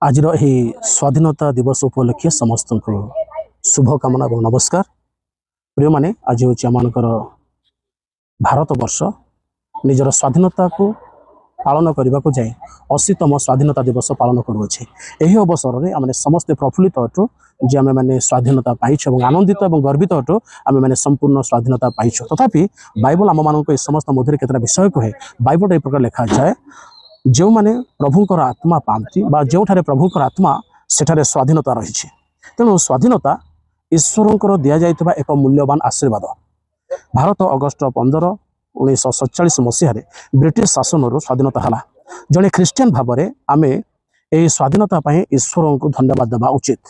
ଆଜିର ଏହି ସ୍ୱାଧୀନତା ଦିବସ ଉପଲକ୍ଷେ ସମସ୍ତଙ୍କୁ ଶୁଭକାମନା ଏବଂ ନମସ୍କାର। ପ୍ରିୟମାନେ, ଆଜି ହେଉଛି ଆମମାନଙ୍କର ଭାରତ ବର୍ଷ ନିଜର ସ୍ୱାଧୀନତାକୁ ପାଳନ କରିବାକୁ ଯାଇ 80ତମ ସ୍ୱାଧୀନତା ଦିବସ ପାଳନ କରୁଅଛି। ଏହି ଅବସରରେ ଆମେ ସମସ୍ତେ ପ୍ରଫୁଲ୍ଲିତ ଅଟୁ ଯେ ଆମେମାନେ ସ୍ୱାଧୀନତା ପାଇଛୁ ଏବଂ ଆନନ୍ଦିତ ଏବଂ ଗର୍ବିତ ଅଟୁ, ଆମେମାନେ ସମ୍ପୂର୍ଣ୍ଣ ସ୍ୱାଧୀନତା ପାଇଛୁ। ତଥାପି ବାଇବଲ ଆମମାନଙ୍କୁ ଏ ସମସ୍ତ ମଧ୍ୟରେ କେତେଟା ବିଷୟ କୁହେ। ବାଇବଲରେ ଏହି ପ୍ରକାର ଲେଖାଯାଏ, ଯେଉଁମାନେ ପ୍ରଭୁଙ୍କର ଆତ୍ମା ପାଆନ୍ତି ବା ଯେଉଁଠାରେ ପ୍ରଭୁଙ୍କର ଆତ୍ମା, ସେଠାରେ ସ୍ୱାଧୀନତା ରହିଛି। ତେଣୁ ସ୍ୱାଧୀନତା ଈଶ୍ୱରଙ୍କର ଦିଆଯାଇଥିବା ଏକ ମୂଲ୍ୟବାନ ଆଶୀର୍ବାଦ। ଭାରତ ଅଗଷ୍ଟ 15, 1947 ମସିହାରେ ବ୍ରିଟିଶ ଶାସନରୁ ସ୍ୱାଧୀନତା ହେଲା। ଜଣେ ଖ୍ରୀଷ୍ଟିଆନ ଭାବରେ ଆମେ ଏହି ସ୍ୱାଧୀନତା ପାଇଁ ଈଶ୍ୱରଙ୍କୁ ଧନ୍ୟବାଦ ଦେବା ଉଚିତ।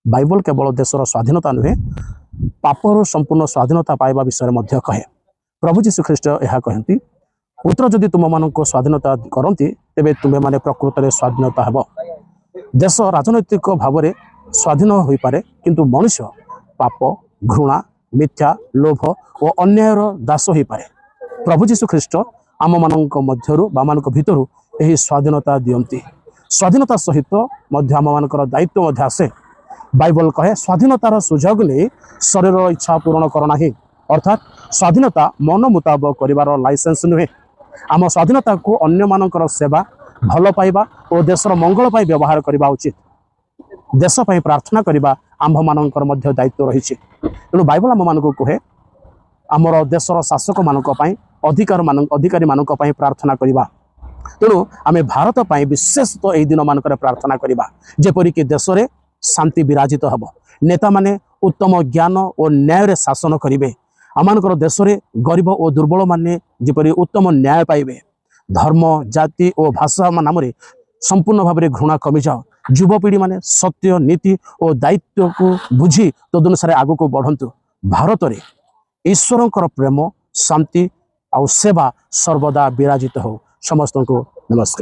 ବାଇବଲ କେବଳ ଦେଶର ସ୍ୱାଧୀନତା ନୁହେଁ, ପାପରୁ ସମ୍ପୂର୍ଣ୍ଣ ସ୍ୱାଧୀନତା ପାଇବା ବିଷୟରେ ମଧ୍ୟ କହେ। ପ୍ରଭୁ ଯୀଶୁ ଖ୍ରୀଷ୍ଟ ଏହା କହନ୍ତି, "ପୁତ୍ର ଯଦି ତୁମମାନଙ୍କୁ ସ୍ୱାଧୀନତା କରନ୍ତି, ତେବେ ତୁମେମାନେ ପ୍ରକୃତରେ ସ୍ୱାଧୀନତା ହେବ।" ଦେଶ ରାଜନୈତିକ ଭାବରେ ସ୍ୱାଧୀନ ହୋଇପାରେ, କିନ୍ତୁ ମଣିଷ ପାପ, ଘୃଣା, ମିଥ୍ୟା, ଲୋଭ ଓ ଅନ୍ୟାୟର ଦାସ ହୋଇପାରେ। ପ୍ରଭୁ ଯୀଶୁ ଖ୍ରୀଷ୍ଟ ଆମମାନଙ୍କ ମଧ୍ୟରୁ ବା ଆମମାନଙ୍କ ଭିତରୁ ଏହି ସ୍ୱାଧୀନତା ଦିଅନ୍ତି। ସ୍ୱାଧୀନତା ସହିତ ମଧ୍ୟ ଆମମାନଙ୍କର ଦାୟିତ୍ୱ ମଧ୍ୟ ଆସେ। ବାଇବଲ କହେ, "ସ୍ୱାଧୀନତାର ସୁଯୋଗ ନେଇ ଶରୀରର ଇଚ୍ଛା ପୂରଣ କର ନାହିଁ।" ଅର୍ଥାତ୍ ସ୍ୱାଧୀନତା ମନ ମୁତାବକ କରିବାର ଲାଇସେନ୍ସ ନୁହେଁ। ଆମ ସ୍ୱାଧୀନତାକୁ ଅନ୍ୟମାନଙ୍କର ସେବା, ଭଲ ପାଇବା ଓ ଦେଶର ମଙ୍ଗଳ ପାଇଁ ବ୍ୟବହାର କରିବା ଉଚିତ। ଦେଶ ପାଇଁ ପ୍ରାର୍ଥନା କରିବା ଆମ୍ଭମାନଙ୍କର ମଧ୍ୟ ଦାୟିତ୍ୱ ରହିଛି। ତେଣୁ ବାଇବଲ ଆମମାନଙ୍କୁ କୁହେ, ଆମର ଦେଶର ଶାସକମାନଙ୍କ ପାଇଁ, ଅଧିକାରୀମାନଙ୍କ ପାଇଁ ପ୍ରାର୍ଥନା କରିବା। ତେଣୁ ଆମେ ଭାରତ ପାଇଁ ବିଶେଷତଃ ଏହି ଦିନମାନଙ୍କରେ ପ୍ରାର୍ଥନା କରିବା, ଯେପରିକି ଦେଶରେ ଶାନ୍ତି ବିରାଜିତ ହେବ, ନେତାମାନେ ଉତ୍ତମ ଜ୍ଞାନ ଓ ନ୍ୟାୟରେ ଶାସନ କରିବେ, ଆମମାନଙ୍କର ଦେଶରେ ଗରିବ ଓ ଦୁର୍ବଳମାନେ ଯେପରି ଉତ୍ତମ ନ୍ୟାୟ ପାଇବେ, ଧର୍ମ, ଜାତି ଓ ଭାଷା ନାମରେ ସମ୍ପୂର୍ଣ୍ଣ ଭାବରେ ଘୃଣା କମିଯାଉ, ଯୁବପିଢ଼ିମାନେ ସତ୍ୟ, ନୀତି ଓ ଦାୟିତ୍ୱକୁ ବୁଝି ତଦନୁସାରେ ଆଗକୁ ବଢ଼ନ୍ତୁ। ଭାରତରେ ଈଶ୍ୱରଙ୍କର ପ୍ରେମ, ଶାନ୍ତି ଆଉ ସେବା ସର୍ବଦା ବିରାଜିତ ହେଉ। ସମସ୍ତଙ୍କୁ ନମସ୍କାର।